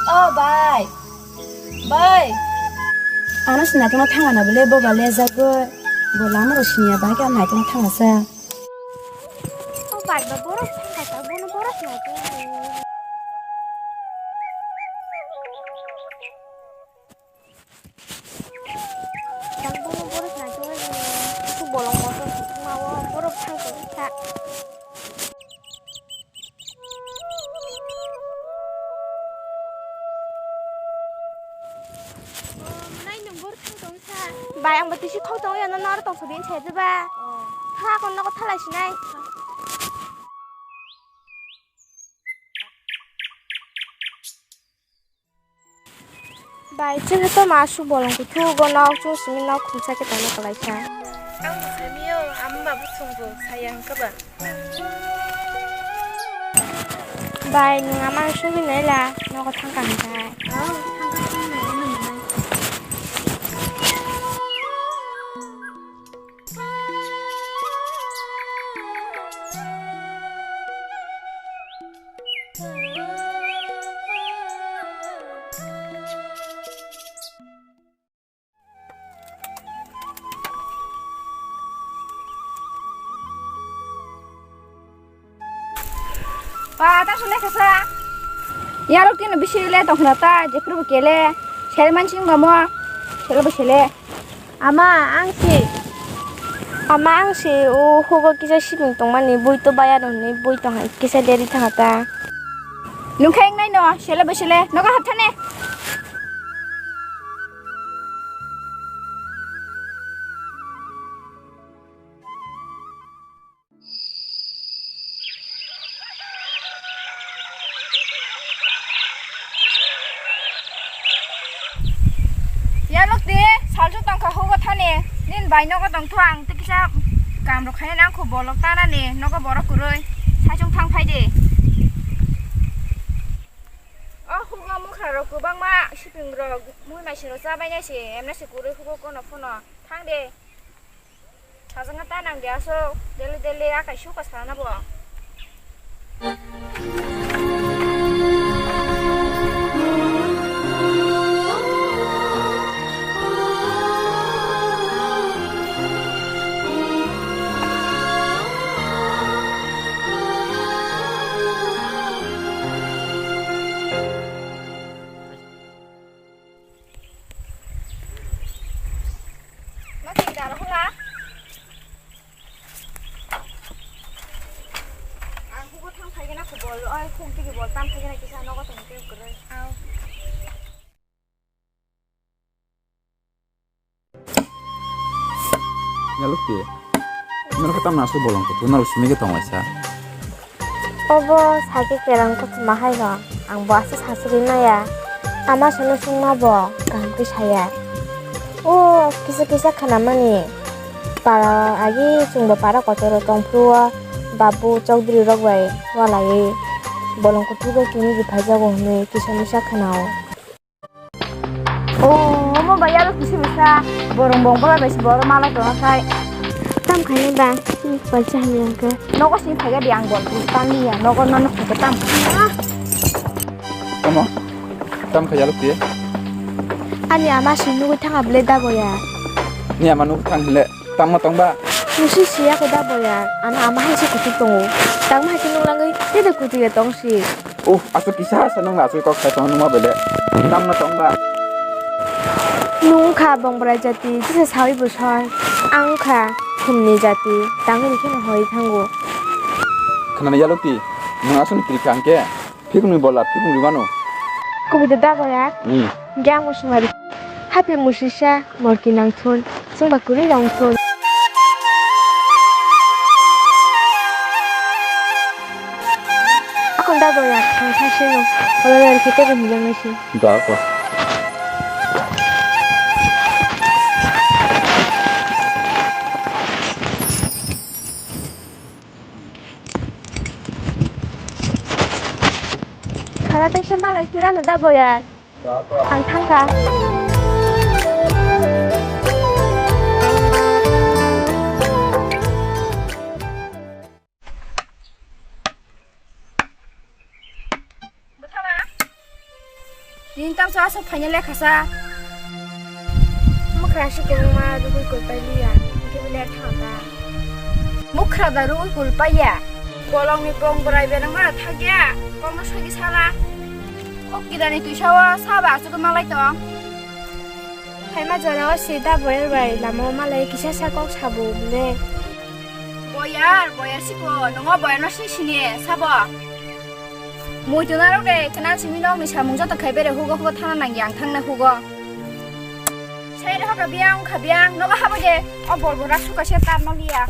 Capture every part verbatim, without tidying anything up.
O bai. Bai. Ano sinaitokno thangana bole boba lejagoi. Bo lama ro sinya bai khe ano naitokno thangasa. O bai ba borok thangkha ta bono borok sinaitok. Tang bono borok sinaitok. Bolong kotor ma o borok thangkha. Bai, ang bo tisi khok tongo, ya, no, no, tong sodin se, ba. Tha, kon, no, thalai sinai. Bai, chwng to ma su bolong kuthu go nok chwng simi nok khumsa khe tongna kwlai kha. Ang bo simi o, ama babu song bo saya hwnkhe ba. Bai, nwng ama sugwi naila, nogo thangkha hwnkhe. Ba, ta sole kasa. Yarok tino bisi le tongkhna ta, jephru bo kele. Sel mansing mamo. Sel bo sele. Ama, ang si. Ama, ang si, o hugo kisa sibing tongmani, bui to baya no hinwi bui tong hai, kisa deri thanga ta. Nungkha eng nai no, sele bo sele, nogo hap thane. Ya lukti, salsu tongkha hugo thani, nin bai nogo tongthu ang tei kisa kam rok khaina nang khu bolok tanani, nogo borok kwrwi, saichung thang phai di. O hugo mukha rok kwbangma siping rok mui mai sino cha bai nai se, emne se kwrwi hugo kono phono thang de. Sajagna ta nang de aswk, daily daily a kaisa uka sana bo. Ma kini daro hola. Ang hugo thang phai gana khu bol, oi khuk digi bol tam phai gana kisa nogo tong tei kwrwi. Au. Ya lukti. Nono khe tamna aswk bolong kutu, norok simi khe tong laisa. Obo sakhe kerang kochoma hai no, ang bo aswk sasugwi maya. Ama sono sungma bo kaham khe saya. O kisa kisa khanamani para agi chwngbo para kotor tong phuru o babu chokdri rok bai walaiwi bolong kutu bo kini rwphai jago hwnwi kisa misa khana o. O, omo bai aro kisa misa borong bong bola bai se borok malo tongna sai. Tam khaini ba, chini kwpal chahani ang khe. Nogo sini phaiga di ang bol, tang liya, nogo nono phaiga tam. Tamo, tam khaya lukti. Ani ama sini nugui thanga bwle da boya. Ni ama nugui thang hile. Tamo tong ba? Musi siya ko da boyar, ano ama hai se kutu tongo. Tamo hai se nung langwi tede kutu ya tong si. Oh, aswk kisa asa nung aswk kok sai tongo nungma bele. Tamno tong ba? Nung kha bongbrai jati, kisa sawi bo soi. Ang kha khumni jati, tangwi rikhe no hoi thango. Khwnani yalukti, nung aswk ni kwrwi kha hwnkhe? Phiknwi bola, phiknwi mano. Kubui da boyar. Hmm. Gya musumari. Happy musisa, morki nangthun. Singba kuri nangthun. Akon da boyar, ang thasino. Bola yar kete ko hilang nasi. Da ko. Khara tei se malai phira no da boyar. Ang thangkha. Nini tamsa aswk phaina lekha sa. Mukhra si kwbangma rugwi kulpai liya, hwnkhe bini thang ta. Mukhra da rugwi kulpai ya. Bolongni bong bwrai bereng bara thak ya, kokno sagi sala. Kok kidani twisa o saba aswk malai tong. Phaima jora o si da boyar bai lama o malai kisa sa kok sabo bole. Boyar, boyar siko, nongo boyar no si sini sabo. Muitu narok de, kenan simi nokni samung joto khai bere hugo hugo thana nang yang thangna hugo. Sai re hoka biang, kha biang, nogo habo de, o bol bora suka se tar no liya.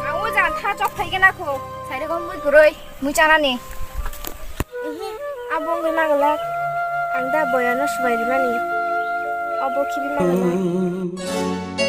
Ang o jan tha chok phai gena kho, sai re gom mui kuroi, mui chana ni. Ihi, abo wngwi magalak, ang da boyano subai rimani, obo khibi magalak.